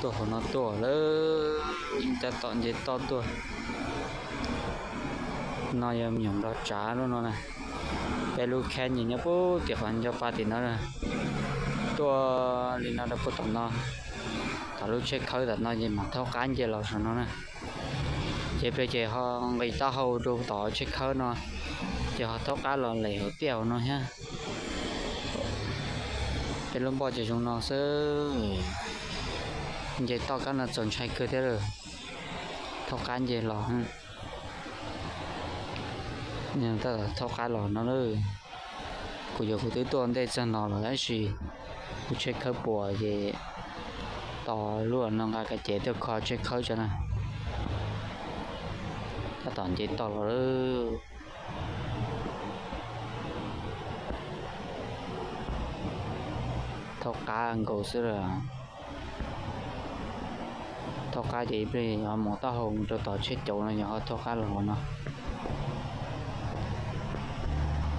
Tuaj hauv no tuaj lawm, tab tom nce toj tuaj. No yog me nyuam nplog tsav lub no na. Peb lub khab nce nyob puag tim qhov nco pa tim no. Tuaj li no rau puag tom no, tom lub tsheb khawb tom no ces mam thaub qab nce los saum no na. Ces peb ces ho nqis taub hau rau tom tsheb khawb no, ces ho thaub qab los lem hauv tiaj hauv no thiab. Peb lub npoj ces zoo no xwb, nce toj kab no txaus ntshai kawg thiab lawm. Thaub qab nce los, thaub qab los no lawm. Kuv yog kuv twb tuaj ntej txog no lawm tab sis kuv tsheb khawb puas ces tos lub no nqa kav cev tuaj kho tsheb khawb tso na. Tab tom nce toj los lawm. Thaub qab nkaus xwb lawm. Thaub qab ces ib pliag ho mus taub hau mus rau tom tsheb cauv no yog ho thaub qab los no.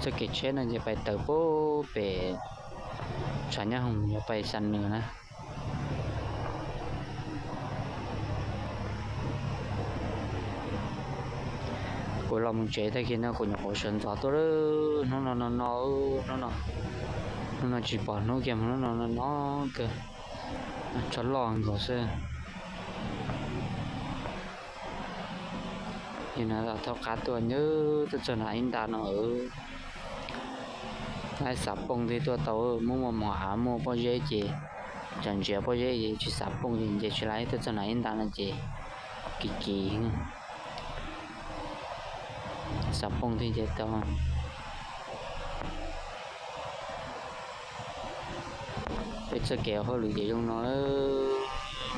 Txoj kev tsheb no ces pais tawm puag pem tshav nyab hoom yog pais Xam Nws na. Kuv los mus tsev tag kis no kuv nyuam qhuav sawv ntxov tuaj lawm. Hnub no no no, hnub no, hnub no tsis pom hnub kiag, hnub no no no kawg, tso loj nkaus xwb. Yog no thaub qab tuaj nyob tuaj txog nram ib nta no, lawv xav pooj thiaj tuaj tau, muaj muaj mos av muaj pob zeb ces tseem ntsiav pob zeb es tsis xav pooj ces nce tsis laib, tuaj txog nram ib nta no ces kim kim. Xav pooj thiaj nce tau. Peb txoj kev hauj lwm ces zoo no,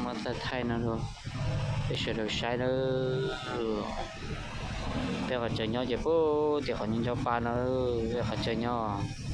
muab thaij thaij no rau peb sawv daws saib nawb. Peb qhov chaw nyob ces puag tim qhov nco pa no, peb qhov chaw nyob.